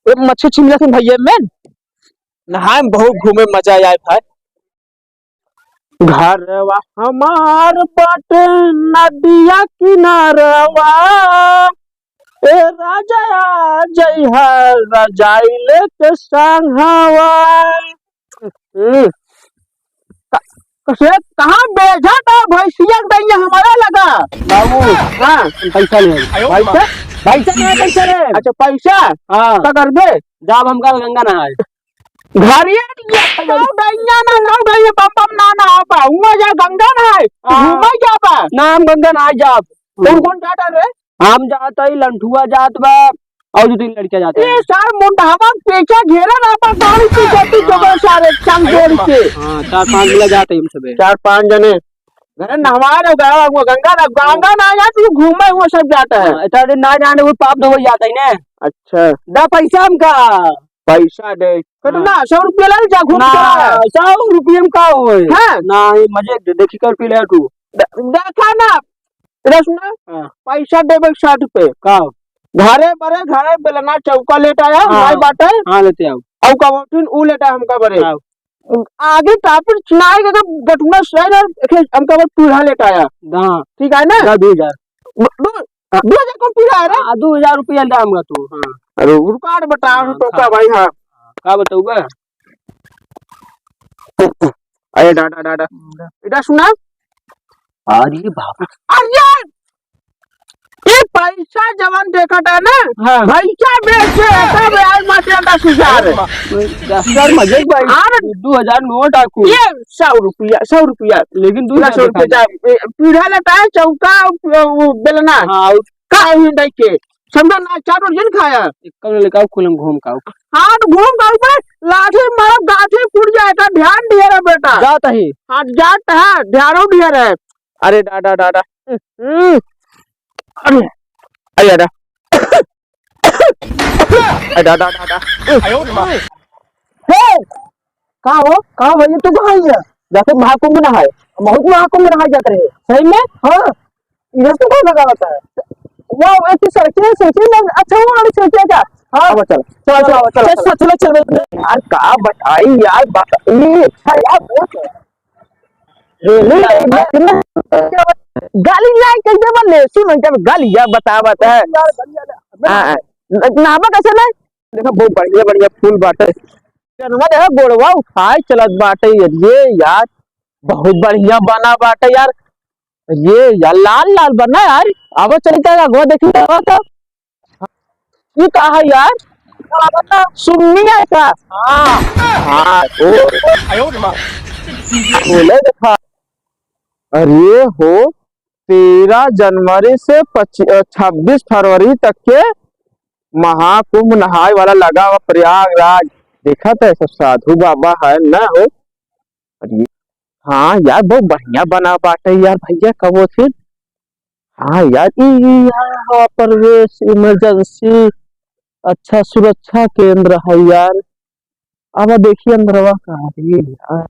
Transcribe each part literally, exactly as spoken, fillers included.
ये मच्छी छिमिला थी भैया में, नहाए में बहुत घूमे मजा आए भाई। घरवा हमार बाटे नदिया किनारवा, ए राजा आ जइहा रजाई लेके संघवा। हम्म। क-, कसे, कहाँ बेझा था भैंसिया के दैया हमारा लगा? बाबू, हाँ। पैसा ले। पैसा? पैसा नहीं, पैसा ले। अच्छा, पैसा? हाँ। का करबे? जाब हमका गंगा नहाए। घरे ये कौ दैया ना, कौ दैया बम बम ना नहाबा। हुआ जा गंगा नहाए। हाँ। घूमे जाबा। ना, हम गंगा नहाए जाब। कौन कौन जाता रे? हम जात हई, लंठुआ जात बा, और दो तीन लड़कियां जात ये हैं। सार मुंडहवा पीछे घेरा रहता, गाड़ी पीछे पीछे को सारे चंग जोड़ के। हाँ, चार पांच मिला जात हई हम सबे। चार पांच जने। अरे नहवा रहे गया, वो गंगा ना, गंगा ना जात, वो घूमे हुए सब जाता है। हाँ, इतना दिन ना जाने, वो पाप धोवल जाता है ना। अच्छा। दा पैसा हमका। पैसा दे। कितना? हाँ। सौ रुपया ले जा, घूम ना, के आ। सौ रुपया में का होए? हाँ। ना, ये मजे दे, देखी कर पी ले तू। द-, देखा ना, इधर सुना, हाँ। पैसा देबे साठ रुपये। का? घरे बरे, घरे बेलना चौका लेट आया, हाँ। भाई बाटे। हाँ, लेते आओ। और का बोलथिन, ऊ लेटा हमका बरे। हाँ। आगे टापुर चिनाई के गटुना सही ना, एक हमका बरे पीढ़ा लेट आया। हाँ। ठीक है ना? जा, दो हजार। ब-, दो, हाँ। दो हजार कौन पीढ़ा है रे? हाँ, दो हजार रुपया ले आऊंगा तू, हाँ। अरे, रुकावट बता, हाँ, तो का खा। भाई, हाँ। का बताऊंगा? अरे दादा, दादा। हम्म। इधर सुना। अरे बाप। अरे, ये पैसा जवन देखत है ना, हाँ। भैंसा बेचे, तब यार मत अंडा सुझार। दस हजार मजे भाई, अरे। दो हजार नोट आकू। ये सौ रुपया, सौ रुपया। लेकिन दो हजार सौ रुपया देखा। जा, ए, पीढ़ा लेटा है, चौका, वो बेलना। हाँ, का ही नहीं के? समझा ना, चार रोज जिन खाया। एक कम लेके आओ, कुलम घूम के आओ। हाँ, तो घूम के आओ बे, लाठी मारो, गाठी फूट जाएगा, ध्यान दिए रहे बेटा। जात ही। हाँ, जात है, ध्यानो दिए रहे। अरे दादा, दादा। हम्म। अरे, अरे दादा। अरे दादा, दादा। हे, का हो? का भैया, तू कहाँ है? जाते महाकुंभ नहाए। बहुत महाकुंभ नहाए जाते रहे। सही में? हाँ। इधर से कौन लगा होता है? वो एक ही सड़क है, सड़क है, अच्छा, वो वाली सड़क है क्या? हाँ। अब चल, चल, चल, चल, चल, चल, चल, चल। यार, का बताई यार, बता, ये अच्छा यार, बहुत है। रेलवे लाइन में कितना गाली नहीं कह दे, बस लेसु नहीं, जब गाली यार बतावत है। हाँ, हाँ। न-, नहाबा कैसे नहीं? देखा, बहुत बढ़िया, बढ़िया फूल बाटे। जनवा देखा, गोड़वा उठाए चलत बाटे। ये यार, बहुत बढ़िया बना बाटे यार। ये यार, लाल लाल बना यार। अब चल के अगवा देखी तो। ये का है यार? सुन्नी है का? हाँ। हाँ, ओ। बोले देखा। अरे हो, तेरह जनवरी से पच्ची-, अ, छब्बीस फरवरी तक के महाकुंभ नहाए वाला लगा हुआ प्रयागराज। देखा तो सब साधु बाबा है ना हो। अरे हाँ यार, बहुत बढ़िया बना बाटे यार भैया, कबो से। हाँ यार, ई, ई यहाँ प्रवेश इमरजेंसी अच्छा सुरक्षा केंद्र है यार। अब देखिए अंदरवा का है यार,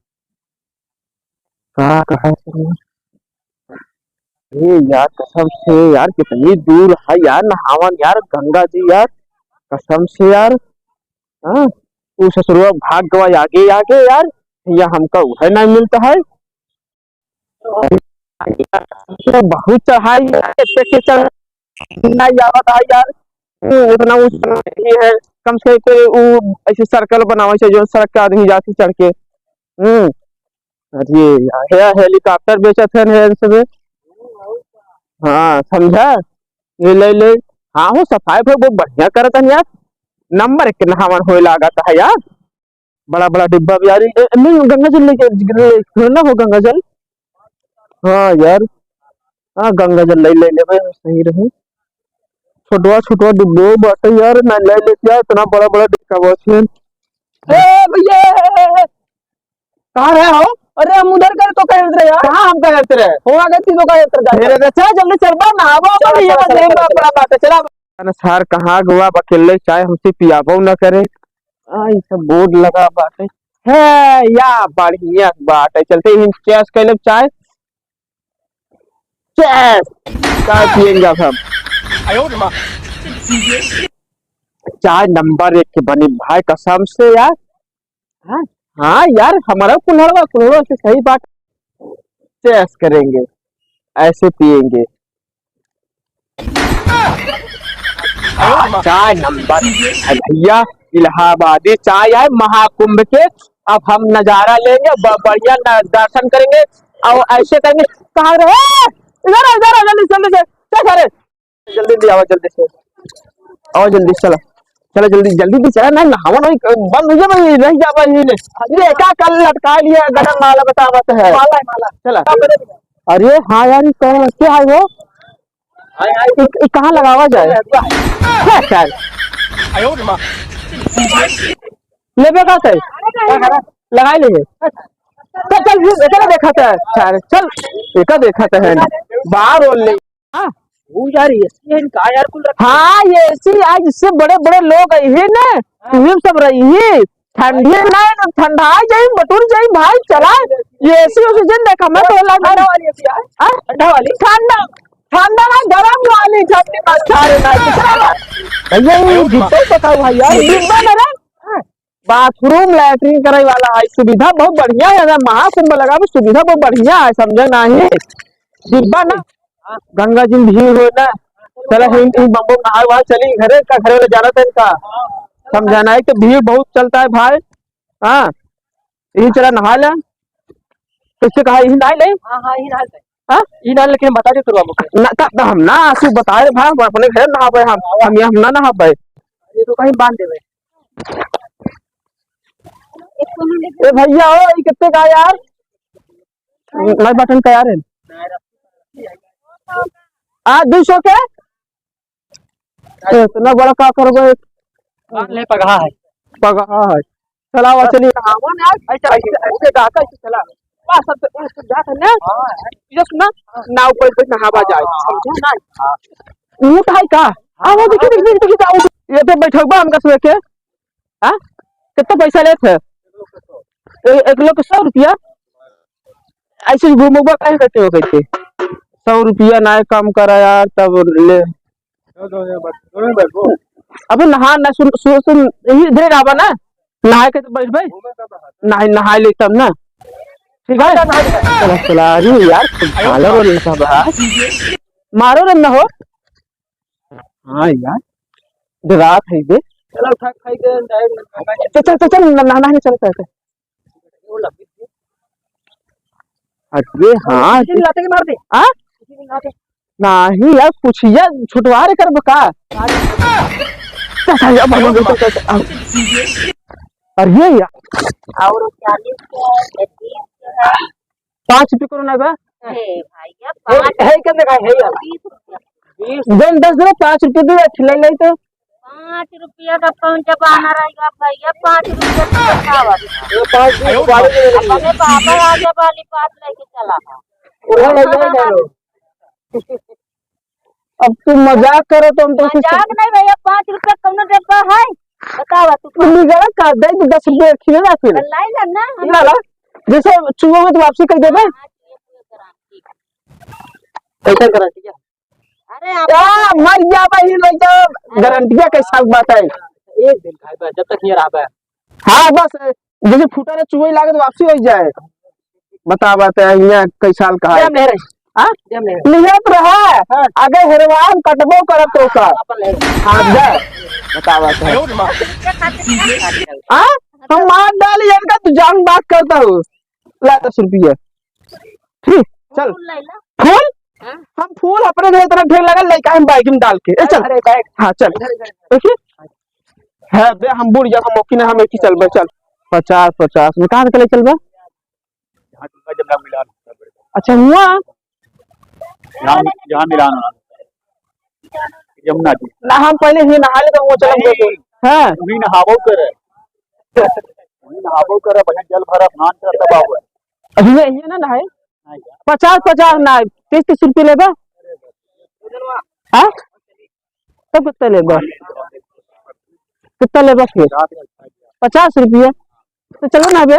का कहा था? अरे यार, कसम से यार, कितनी दूर है यार नहावन यार, गंगा जी यार, कसम से यार। हाँ, उ ससुरवा भाग गवा आगे आगे यार, या हमका उहे नहीं मिलता है। तो बहुत चढ़ाई है, इतने के चढ़ नहीं आवत है यार। हम्म, उतना ऊंच नहीं है, कम से कम कोई उ ऐसे सर्कल बनावे से जो सड़क के आदमी जाके चढ़ के। हम्म, अरे यार, हे हेलीकॉप्टर बेचत है ने सबे। हाँ, समझा? ये ले ले। हाँ हो, सफाई भाई बहुत बढ़िया करत है यार, नंबर एक के नहावन होए लागत है यार। बड़ा बड़ा डिब्बा भी यार, ए, नहीं, गंगा जल लेके, ले, ले ना हो गंगा जल। हाँ यार, हाँ, गंगा जल ले, ले लेबे, सही रहे। छोटवा छोटवा डिब्बो बाटे यार, ना ले लेते यार, इतना बड़ा बड़ा डिब्बा बस में। ए भैया, कहाँ रहे हो? अरे हम उधर करे तो कहे रहे यार। कहाँ हम कहे रहे? हो आगे तीनों का यात्रा जा। मेरे रे, चल जल्दी चल बा, नहाबो चल, अपन, ये चल, बस चल, लेम चल, बा, चल। अपना बात है, चला। अरे सार कहाँ गवा बा, अकेले चाय हमसे पियाबो न करे। आ, ई सब बोर्ड लगा बाटे। है या बढ़िया बात है, चलते ही चेस कर ले चाय। चेस! चाय पिएंगे अब हम। आयो रे माँ। चाय नंबर एक के बनी भाई, कसम से यार। हाँ, हाँ यार, हमारा कुल्हड़वा, कुल्हड़वा से सही बात। ऐश करेंगे, ऐसे पिएंगे। चाय नंबर है भैया, इलाहाबादी चाय है महाकुंभ के। अब हम नजारा लेंगे, ब-, बढ़िया न-, दर्शन करेंगे और ऐसे करेंगे। कहाँ रहे? इधर आ, इधर आ, जल्दी, जल्दी से। चल, अरे, जल्दी, जल्दी आवा, जल्दी से। आवा, जल्दी, चला। चला, जल्दी, जल्दी भी चला, ना, नहावा नहीं, बंद हो जाए, रह जावा यही ले। अरे, का कल लटका लिया, गरम माला बतावत है। माला है, माला। चला। अरे, हाँ यार, ये कौन, क्या है वो? ये, ये कहाँ लगावा जाए? क्या, क्या है? लेबे का से? लगाई ले। चल, चल, ये, ये देखा था। चल, चल, ये देखा था है। बाहर और ले। हाँ। वो यार, एसी है इनका यार, कुल रखा है। हाँ, एसी आज इससे बड़े बड़े लोग आई है ना, हाँ। तुम सब रही है। ठंडी ना है, तो ठंडा आ जाए, बटुर जाए भाई, चला। एसी उसी जिन देखा, मैं तो लग ठंडा वाली एसी है? हाँ? ठंडा वाली? ठंडा, ठंडा ना, गरम वाली, ठंडी ना, सारे ना, दूसरा ना। भैया, ये झूठो बताओ भाई यार, डिब्बा में ना, हाँ। बाथरूम, लैट्रिन करे वाला है, सुविधा बहुत बढ़िया है। अगर महाकुंभ लगा भी सुविधा बहुत बढ़िया है, समझे नहीं? डिब्बा ना, गंगा जी में भीड़ हो ना, चला हम ई बम्बो नहाए वहां चली, घरे का, घरे वाले जाना था इनका, समझाना है तो भीड़ बहुत चलता है भाई। हाँ, यही चला नहा ले। इससे कहा यही नहा ले। हाँ, हाँ, यही नहा ले। हाँ? यही नहा ले, लेकिन हम बता दे तो बाबू के। ना, तब हम ना आंसू बताए भाई, हम अपने घर नहा पाए, हम, हम यहाँ हम ना नहा पाए। ये तो कहीं बांध देवे। ए भैया हो, ये कितने का यार? नहीं बटन का यार है। आ, दो सौ के? ए, इतना बड़ा का करबो? एक बांध ले, पगहा है। पगहा है। चलाओ, चलिए। हाँ, वो ना, ऐसे, ऐसे, ऐसे जाता, ऐसे चला। बस, अब तो, ऐसे जाता ना। हाँ। ये सुना, नाव पर बैठ नहावा जाए। हाँ। समझो ना? हाँ। ऊँट है का? हाँ, वो देखिए, देखिए, देखिए, देखिए, ये पे बैठल बा, हमका सुबह के। हाँ? कितना पैसा लेत है? ए-, एक लोग के सौ रुपया? ऐसे घूमबा काहे करते हो, कैसे? सौ रुपया ना कम करा यार, तब ले। अबे नहा ना, सुन, सुन, सुन, यही इधरे रहबा ना, नहाए के तो बैठ भाई, नहाए, नहाए ले तब ना, ठीक है? चला, चला, अरे यार, काला रोल सब है। मारो रे ना हो। हाँ यार, डरात है बे। चलो, उठा के खाई दे, direct नहा के। चल, चल, चल, चल, नहा, नहा, नहा, चल, चल, चल। अरे हाँ। किसी ने लाते के मार दे। हाँ? किसी ने लाते। नहीं यार, कुछ यार छुटवा रे करबो का? चल, चल, अब हम लोग चल, चल, चल, अब। अरे यार। और चालीस के है, तीस के है। पाँच रुपये करो ना बा। अरे भैया, वो पाँच है क्या, देखा है यार? बीस रुपया। बीस। जन दस दे, पाँच रुपये दे, खिलाई लाई तो। पाँच रुपया का कौन जमाना रहेगा भैया? पाँच रुपया तो बतावा। ये पाँच दिन गाड़ी में अपने बाबा आगे वाली बात लेके चला था। वो लगे ना लो। अब तू मजाक करे तो हम तो कुछ मजाक नहीं भैया, पाँच रुपया कौनो डब्बा है? बतावा तू। तू निकल का दे, तू दस रुपया खिले ना फिर। लाई ना, ना, हम ना, ना। जैसे चुओ में तो वापसी कर देबे। हाँ, ये पूरा गारंटी। कैसा गारंटी है? अरे आप क्या मर जाबे ही लइका, गारंटिया के साथ बात है। एक दिन खाए बा, जब तक हियाँ रहबे। हाँ, बस, जैसे फूटा रे चुवई लागे तो वापसी हो जाए। बता बात है, हियाँ कई साल का है। हम ले रहे। हाँ? हम ले रहे। लिहत रहा, हाँ। आगे हेरवान कटबो करत तो का। अपन ले रहे। हाँ, जा। बता बात है। हाँ? हम मार डाली इनका, तू जान बात करता हूँ। ला दस रुपया। ठीक, चल। फूल ले ला। फूल? हाँ। हम फूल अपने घर तरफ ढेर लगल लइका हम बैग में डाल के। ए, चल। अरे, बैग। हाँ, चल। इधर, इधर। देखिए। है बे, हम बूड़ जाब, हम ओकी ना, हम एक ही चलबे, चल। पचास, पचास में कहाँ से चले चलबे? जहाँ गंगा जमुना मिलान होता है, बड़े। अच्छा, हुआ? जहाँ, जहाँ मिलान होना। यमुना जी। ना, हम पहले ही नहा ले तो वो चलम दे दो। हाँ। वही नहाबो करे। वही नहाबो करे, बढ़िया जल भरा, स्नान करे, तब आवे। अभी ये, ये ना नहाए? नहीं यार। पचास, पचास ना, तीस, तीस रुपये लेबे? हाँ? तब कितना लेबे? कितना लेबे फिर? पचास रुपये। तो चलो ना बे।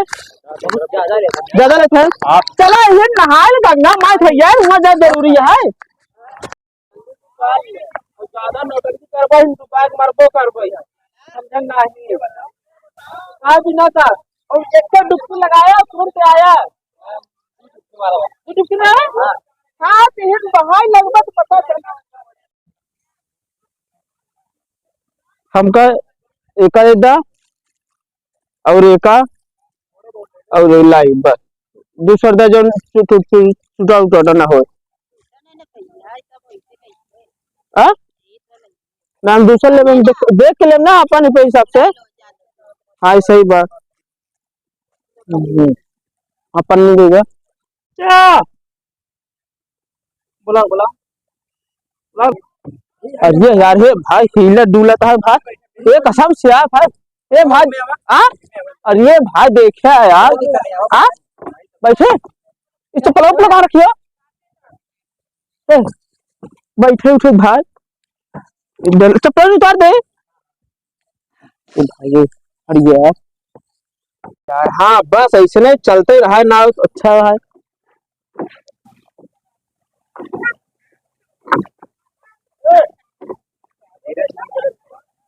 ज्यादा लेते हैं। आप चलो, ये नहाए ले गंगा माय भैया, वहाँ जा जरूरी है। ज्यादा नौटंकी करबो, हम तो बैग मारबो करबो यार। नहीं। हाँ, बिना था। और एक तो डुबकी लगाया, तुरंत आया। तू डुबकी ना? हाँ, तो ये बहाई लगभग पता चला। हमका एका दे दा और एका और लाई बस। दूसर दा जौन टूट, टूट, टूटा उटा ना हो। आ? ना, हम दूसर लेबे, हम देख, देख के लेब ना अपन ही पैसा से। हाँ, सही बात। हम्म। अपन नहीं देगा। क्या? बोला, बोला। बोला। अरे यार, हे भाई, हिलत डुलत है भाई। ए, कसम से यार भाई। ए भाई, आ? अरे भाई, देखा है यार। आ? बैठे? इस चप्पल उपल कहाँ रखी हो? ए, बैठे उठे भाई। चप्पल उतार दे। ए भाई, अरे यार। यार, हाँ, बस ऐसने चलते रहा नाव, अच्छा रहा।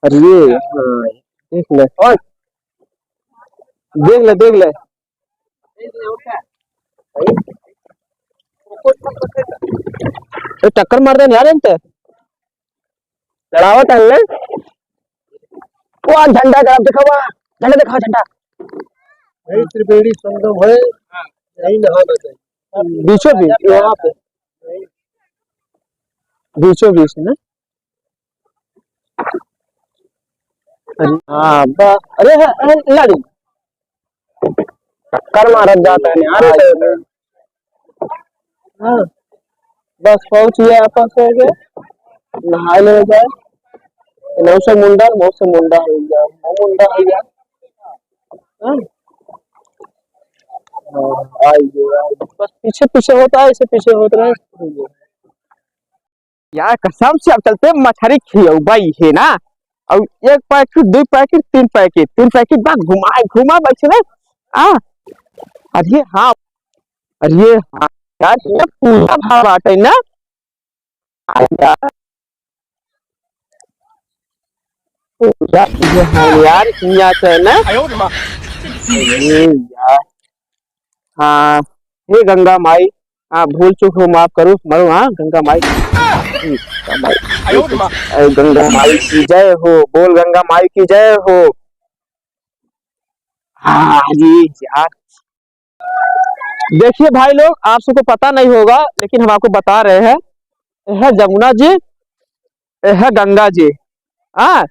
अरे, हाँ, देख ले। ओए, देख ले, देख ले। ए, टक्कर मार दे यार इनते। लड़ावत है ना? वो झंडा का दिखावा, झंडा दिखावा, झंडा। यही त्रिवेणी संगम है, यही नहाना चाहिए। बीचों बीच, वहाँ पे। बीचों बीच है ना? अरे, हाँ, बा-, अरे, है, है, लाडू। चक्कर मारत जाता है यार, इसे। हाँ, बस पहुँच गया आपस हो गया, नहाए ले जाए। इनहू से मुंडा, बहुत से मुंडा हो गया, वो मुंडा हो गया। हाँ? हाँ, आई गया, आई गया। बस पीछे पीछे होता है, इसे पीछे होता है। यार, कसम से अब चलते मछरी खियौबा इहे ना। और एक पैकेट, दो पैकेट, तीन पैकेट, तीन पैकेट बा, घुमा, घुमा बैठे ना। आ, अरे हाँ, अरे हाँ, यार, ये पूरा भाव बाटे ना। आ यार, पूरा, ये हाँ यार, हियाँ से ना। अरे यार, हाँ, हे गंगा माई, हाँ, भूल चूक हो माफ करू, मरु, हाँ, गंगा माई। गंगा माई, अरे, गंगा माई की जय हो, बोल गंगा माई की जय हो। हाँ जी, यार। देखिए भाई लोग, आप सबको पता नहीं होगा, लेकिन हम आपको बता रहे हैं, यह जमुना जी, यह गंगा जी, हाँ,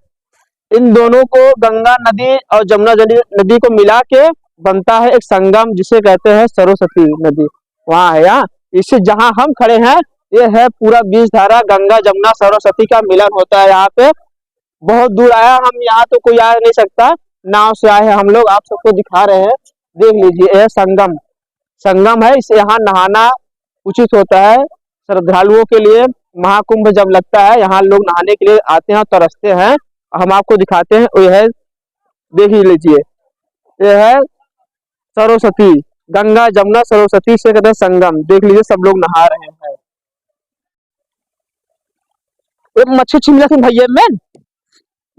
इन दोनों को, गंगा नदी और जमुना नदी, नदी को मिला के बनता है एक संगम, जिसे कहते हैं सरस्वती नदी। वहाँ है, यहाँ इसे, जहाँ हम खड़े हैं, ये है पूरा बीज धारा, गंगा, जमुना, सरस्वती का मिलन होता है यहाँ पे। बहुत दूर आया हम, यहाँ तो कोई आ नहीं सकता, नाव से आए हैं हम लोग, आप सबको दिखा रहे हैं, देख लीजिए, यह संगम, संगम है, इसे यहाँ नहाना उचित होता है श्रद्धालुओं के लिए। महाकुंभ जब लगता है, यहाँ लोग नहाने के लिए आते हैं, तरसते हैं। हम आपको दिखाते हैं, वो है, देख ही लीजिए, ये है सरस्वती, गंगा, जमुना, सरस्वती से कहते हैं संगम। देख लीजिए, सब लोग नहा रहे हैं। ये मच्छी छिमिला थी भैया में,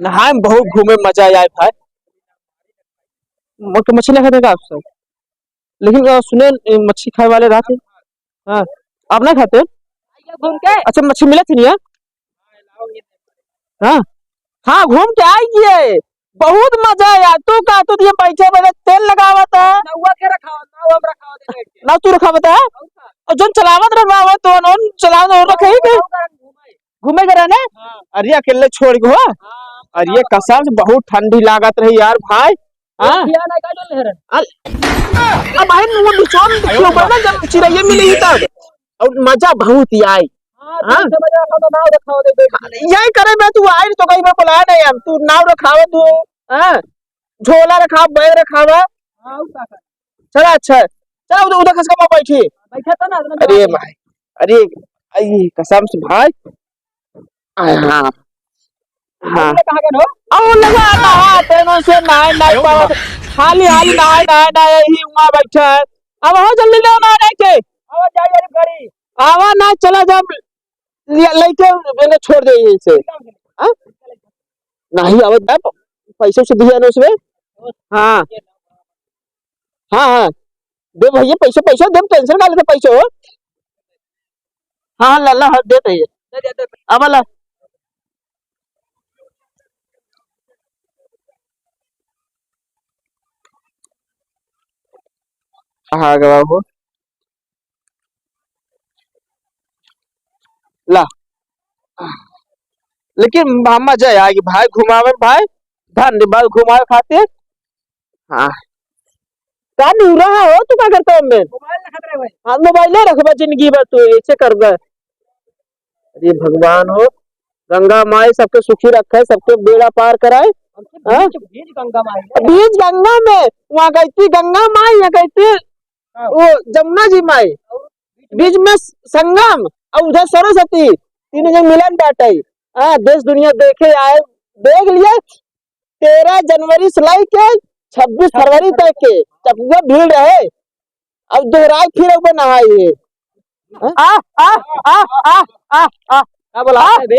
नहाए में बहुत घूमे में मजा आए भाई। म-, तो मच्छी नहीं खाते का आप सब? लेकिन, अ, सुने, ए, मच्छी खाए वाले रहते। हाँ, आप नहीं खाते? घूम के। अच्छा, मच्छी मिला थी नहीं है? हाँ, हाँ, घूम के आइए, बहुत मजा आया। तू का, तू ये बैठे बैठे तेल लगावत है। नौवा के रखावा, नाव हम रखावा दे बैठ के। नाव तू रखावत है? और का? और जोन चलावत रहे, नाव है तो, जोन चलावत रहे, रखे ही नहीं। घूमे के रहे ने? हाँ। अरे अकेले छोड़ के हो? हाँ, अरे कसम से बहुत ठंडी लागत रही यार भाई। हाँ? खिया ना का डोल रहे। अल-, अब भाई वो निचोड़ देखियो बना जब चिरैया मिली ही तब। और मजा बहुत ही आई। हाँ, हाँ? तो मजा आता तो नाव रखावा दे बैठ के। यही करे मैं तू आई तो कहीं मैं बुलाया नहीं हम। तू नाव रखावा तू, हाँ? झोला रखावा, बैग रखावा। हाँ, और का करे? चला अच्छा। चला उधर, उधर खसका में बैठी। बैठा था ना, उधर अरे बैठा। भाई, अरे, अरे कसम से भाई। आ, हाँ। हाँ। अरे कहाँ गए हो? अब वो लगा नहा, तेनों से नहाए, नहाए पावत। हाली, हाली नहाए, नहाए, नहाए, यही वहाँ बैठा है। अब आओ जल्दी ले नहा, नहीं के? आवा जाए, अरे गाड़ी। आवा ना, चला जब ले-, लेके मैंने छोड़ दे यहीं से। हाँ? नहीं, अब जब पैसे वैसे दिया ना उसमें। हाँ। हाँ, हाँ। दे भैया, पैसे, पैसे दे, tension का लेते पैसे हो? हाँ, हाँ, लाला, हाँ, देते हैं। अब ला। हाँ, गवा हो। ला। लेकिन हम मजा आएगी भाई, घुमावे भाई। धन्यवाद घुमावे खातिर। हाँ। का निहुरा है हो, तू का करता है में? मोबाइल रखत रहे भाई। हाँ, मोबाइले रखबा जिंदगी भर तू, ऐसे करबा। अरे भगवान हो, गंगा माई सबके सुखी रखे, सबके बेड़ा पार कराए। हमसे हाँ? भीज, भीज गंगा माई है। भीज गंगा में, वहाँ गई थी गंगा माई, यहाँ गई थी हाँ। वो जमुना जी माई, बीच में संगम और उधर सरस्वती, तीनों जन मिलन बाटे। हाँ, देश दुनिया देखे आए, देख लिए, तेरह जनवरी से लेके छब्बीस फरवरी तक के चपुआ भीड़ रहे। अब दोहराए फिर ऊपर नहाए है। हाँ? आ, आ, आ, आ, आ, आ। का बोला आ, बे?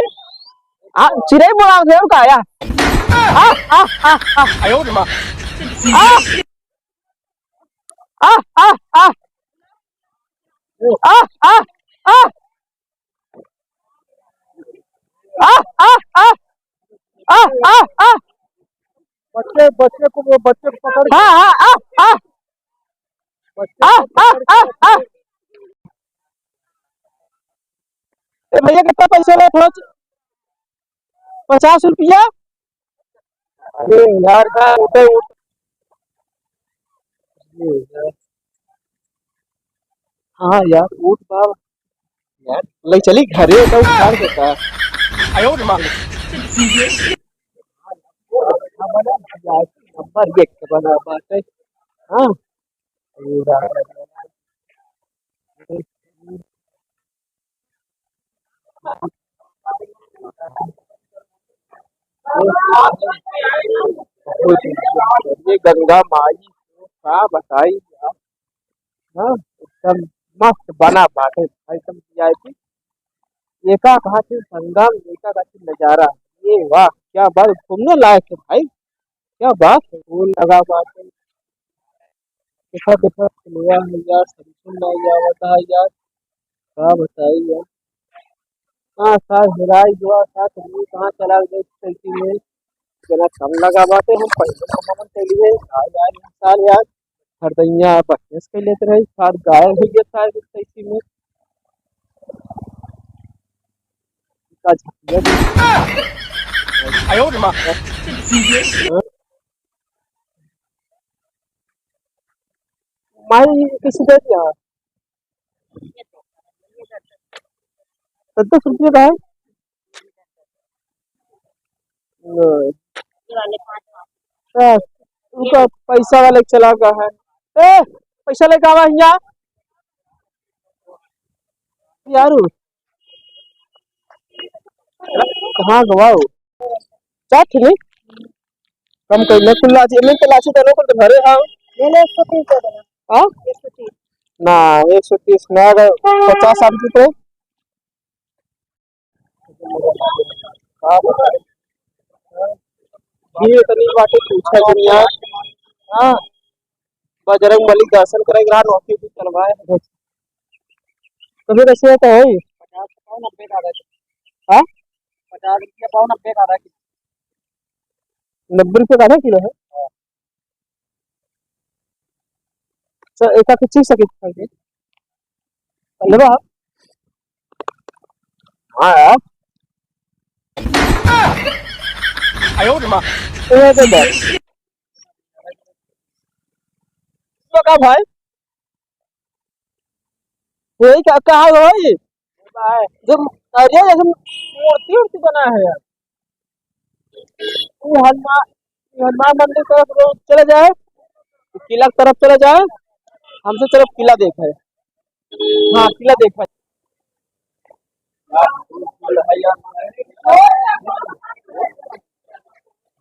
आ, चिरई बोला थे का या? आ, आ, आ, आ। आयो रे माँ। आ, आ, आ, आ। आ, आ, आ। आ, आ, आ। आ, आ, आ। बच्चे, बच्चे को, वो बच्चे को पकड़ के हाँ, हाँ, आ, आ। बच्चे आ, को आ, पकड़ आ, के आ। ए भैया, कितना पैसा ले? थोड़ा च-, पचास रुपया। अरे यार, का उठे, उठ। अरे यार। हाँ यार, उठ बाबा। यार, ले चली घरे तो उठार देता। आयो रे माँ। नंबर एक बना बात है। हाँ। ये गंगा माई का बताई यार। हाँ, एकदम मस्त बना बाटे भाई, एकदम वीआईपी। एका घाटी संगम, एका घाटी नजारा। ये वाह, क्या बात, घूमने लायक है भाई, क्या बात है। फूल लगा बाटे। देखा, देखा, फुलवा है यार, समझ में नहीं आवत है यार, का बताई यार। हाँ, सार हेराई गवा, सार तुमने कहाँ चला गए, चलती में जना कम लगा बाटे, हम पहले कमावन के लिए, आ यार, इंसान यार, हरदैया बकवास कर लेते रहे, सार गायब हो गया, सार, चलती में। का झटिया भी आयो रे माँ। माई किसी दे दिया? पचास रुपये का है? नहीं। हाँ, उनका पैसा वाले चला गया है। ए, पैसा लेके आवा हियाँ। यारू, कहाँ गवाओ? चार ठे नहीं? कम कर ले, कुल लाची, मैं तो लाची दोनों को तो भरे हाँ। ले ले, एक सौ तीस दे देना। हाँ? एक सौ तीस। ना, एक सौ तीस ना, अगर पचास आम की तो। हाँ, भीड़ इतनी बाटे, पूछा दुनिया। हाँ, बजरंग बली दर्शन करे ग्रहण होके भी चलवाए। तो फिर ऐसे तो है ही। पचास का पाव, नब्बे का आधा किलो। हाँ? पचास रुपया पाव, नब्बे का आधा किलो। नब्बे रुपये का आधा किलो है? हाँ। सर, एक आध चीज सके खाएंगे। लेबा? हाँ यार। आयो रे माँ। ये दे दे। तो का भाई? यही का, कहा भाई? जब अरे जैसे मूर्ति उर्ति बना है यार। ये हनुमान, ये हनुमान मंदिर तरफ रोड चले जाए, किला तरफ चले जाए, हमसे तरफ किला देखे। हाँ, किला देखे।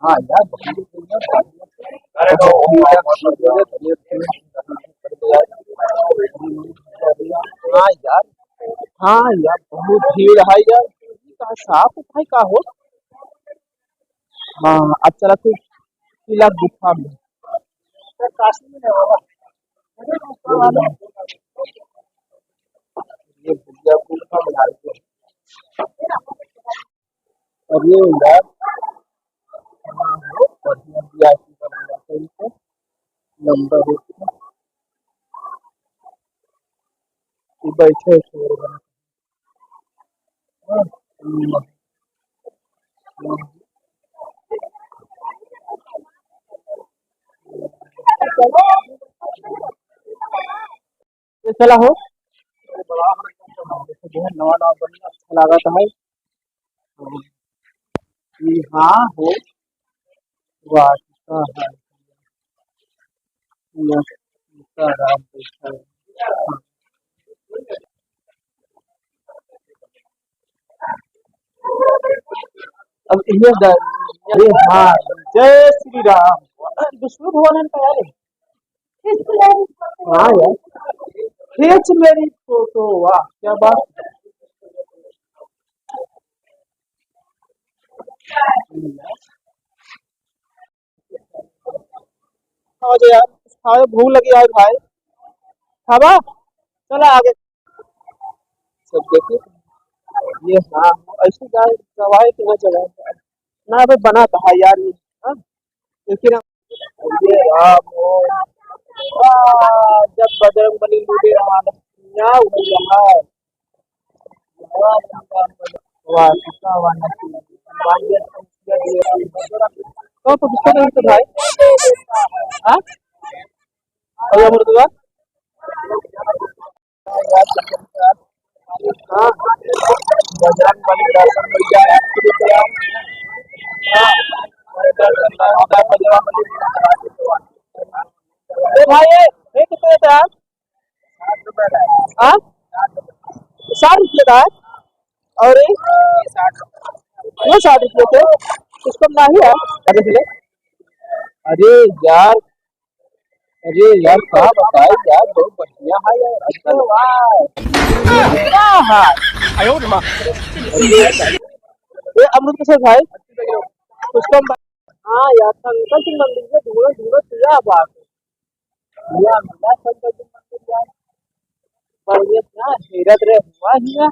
हाँ यार, हाँ यार, हाँ यार, बहुत भीड़ है यार। का साफ सफाई का हो? हाँ, अब चला तू किला गुफा में। ये भैया गुफा में डाल के। और ये यार, हाँ, हो, बढ़िया V I P बना रहता है इनको। नंबर एक। ये बैठे शोर बना। ये चला हो। नवा नवा बनी, अच्छा लागत है। ये हाँ हो। वाह, कितना है। ये कितना राम बैठा है। अब ये द-, अरे हाँ, जय श्री राम। विष्णु भवन है ना यार? हाँ यार, खींच मेरी फोटो, वाह, क्या बात। आ जा यार, कुछ खाए, भूख लगी यार भाई। खाबा? चला आगे। सब देखिए, ये हाँ, ऐसे गाय चबाए कि ना चबाए। ना, अबे बना तो है यार ये, हाँ? लेकिन अब ये राम हो, आ, जब बजरंग बली लूटे रहा, ना हुआ है। वाह, कितना वाह, ना। तो, तो किसको नहीं तो भाई? हाँ? और ये मुर्गा? हाँ, बजरंग बली दर्शन मिल जाए। हाँ, दर्शन ना होता है, बजरंग बली। ए भाई, ए, ये कितने का है? हाँ? साठ रुपये का है। और ये? ये साठ रुपये के, कुछ कम नहीं है। अरे, अरे यार, अरे यार, का बताए यार, बहुत बढ़िया है यार। अच्छा, वाह। क्या है? ये अमरूद कैसे भाई? कुछ कम। हाँ यार, शंकर जी मंदिर से ढूंढो, ढूंढो, क्या बात है। भैया, मिला शंकर जी मंदिर यार। पर ये ना हेरत रहे हुआ ही है।